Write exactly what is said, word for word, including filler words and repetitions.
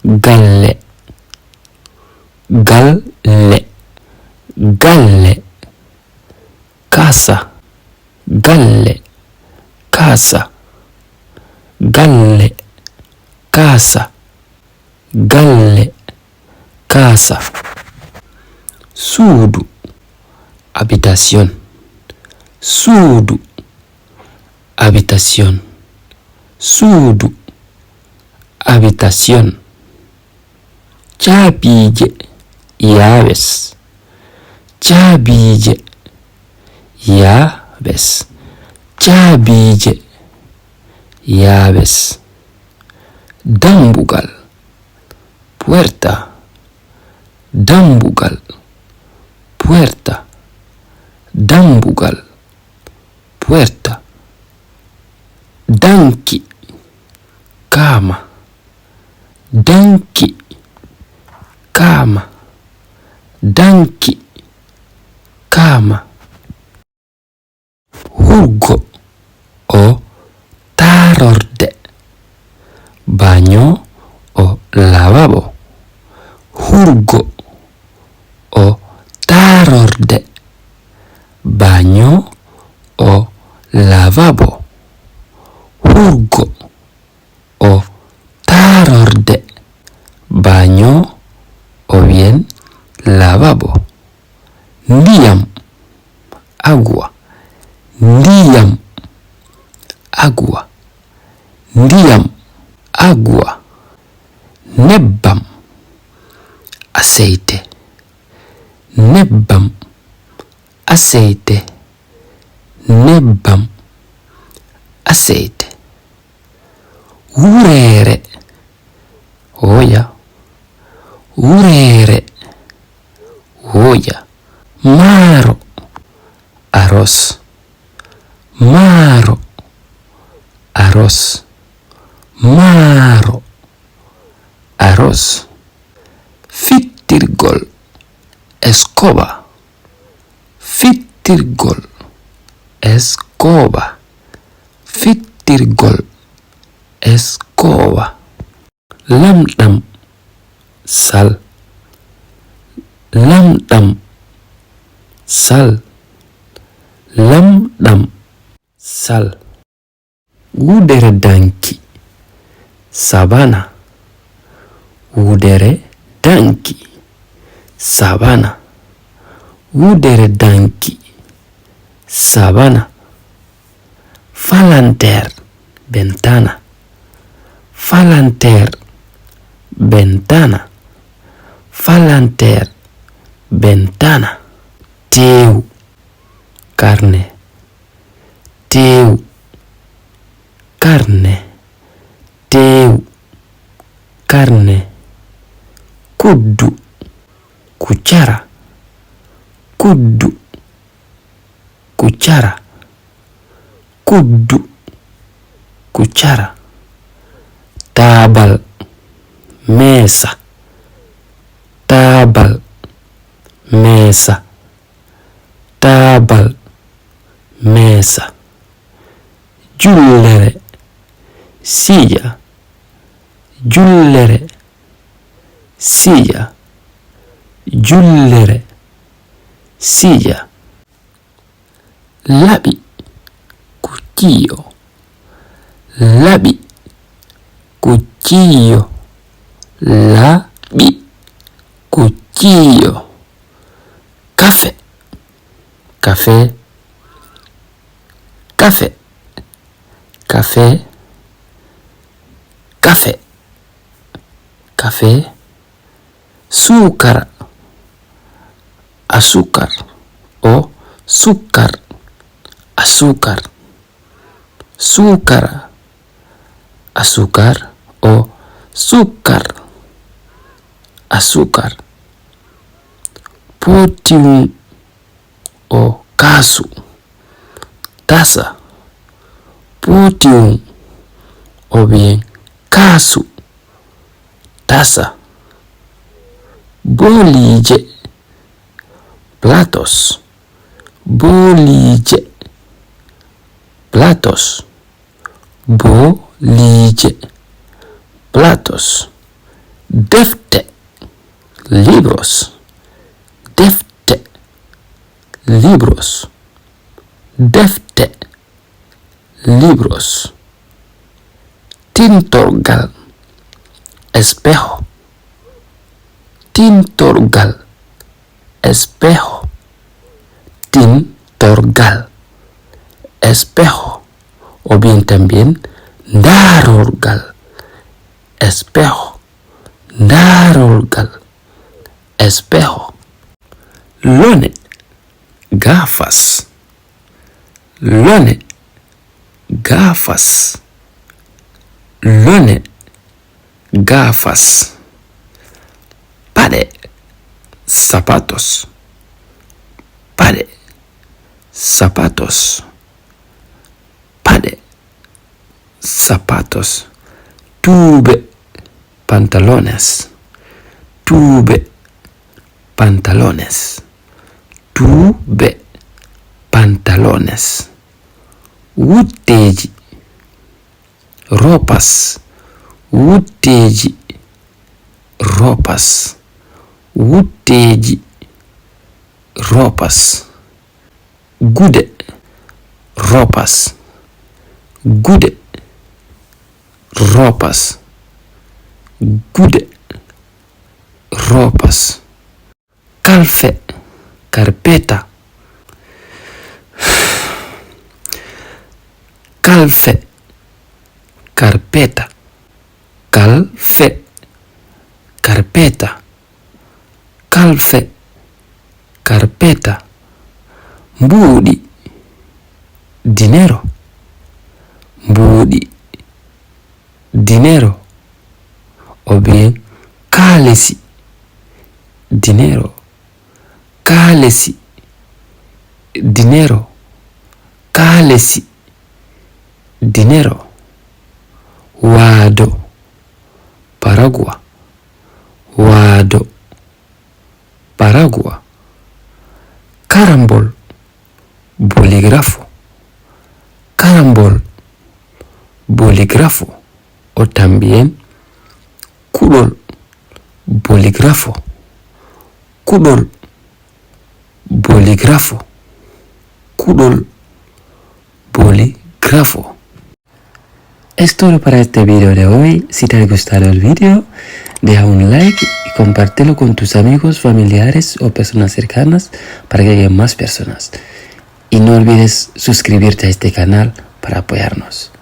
Galle. Galle. Galle. Casa. Galle. Casa. Galle. Casa. Galle. Casa. Suudu. Habitación. Suudu. Habitación. Suudu. Habitación. Caabiije. Llaves. Caabiije. Llaves. Caabiije. Llaves. Dambugal. Puerta. Dambugal. Puerta. Dambugal. Puerta. Danki. Cama. Danki. Cama. Danki. Cama. Hurgo. O taarorde. Baño o lavabo. Hurgo. O taarorde. Baño o lavabo. Hurgo. O taarorde. Baño o bien lavabo. Ndiyam. Agua. Ndiyam. Agua. Ndiyam. Agua. Nebbam. Aceite. Nebbam. Aceite. Nebbam. Aceite. Wureere. Olla. Wureere. Olla. Maaro. Arroz. Maaro. Arroz. Maaro. Arroz. Fittirgol. Escoba. Fittirgol. Escoba. Fittirgol. Escoba. Lamɗam. Sal. Lamɗam. Sal. Lamɗam. Sal. Wudere danki. Sabana. Wudere danki. Sabana. Wudere danki. Sabana. Falanteer. Ventana. Falanteer. Ventana. Falanteer. Ventana. Teew. Carne. Teew. Carne. Teew. Carne. Kuddu. Cuchara. Kuddu. Cuchara. Kuddu. Cuchara. Taabal. Mesa. Taabal. Mesa. Taabal. Mesa. Jullere. Silla. Jullere. Silla. Jullere. Silla. Laɓi. Cuchillo. Laɓi. Cuchillo. Laɓi. Cuchillo. Kafe. Kafe. Kafe. Kafe. Kafe. Kafe. Suukara. Asukar. O sukar. Asukar. Suukara. Asukar. O sukar. Asukar. Potiwun. O kaasu. Tasa. Potiwun. O bien kaasu. Tasa. Booliije. Platos. Booliije. Platos. Booliije. Platos. Defte, libros. Defte, libros. Defte, libros. Tintorgal, espejo. Tintorgal, espejo. Tintorgal, espejo. O bien también ndarorgal, espejo. Ndarorgal, espejo. Lone, gafas. Lone, gafas. Lone, gafas. Paɗe, zapatos. Paɗe, zapatos. Paɗe, zapatos. Tuube, pantalones. Tuube, pantalones. Tuube, pantalones. Wutteeji, ropas. Wutteeji, ropas. Wutteeji, ropas. Gude, ropas. Gude, ropas. Gude, ropas. Kalfe, carpeta. Kalfe, carpeta. Kalfe, carpeta. Kalfe, carpeta. Mbuuɗi, dinero. Mbuuɗi, dinero. O bien kaalisi, dinero. Kaalisi, dinero. Kaalisi, dinero. Waado, paragua. Waado, paragua. Karambol, bolígrafo. Karambol, bolígrafo. O también kuɗol, bolígrafo. Kuɗol, bolígrafo. Kuɗol, bolígrafo. Es todo para este video de hoy. Si te ha gustado el video, deja un like y compártelo con tus amigos, familiares o personas cercanas para que lleguen más personas. Y no olvides suscribirte a este canal para apoyarnos.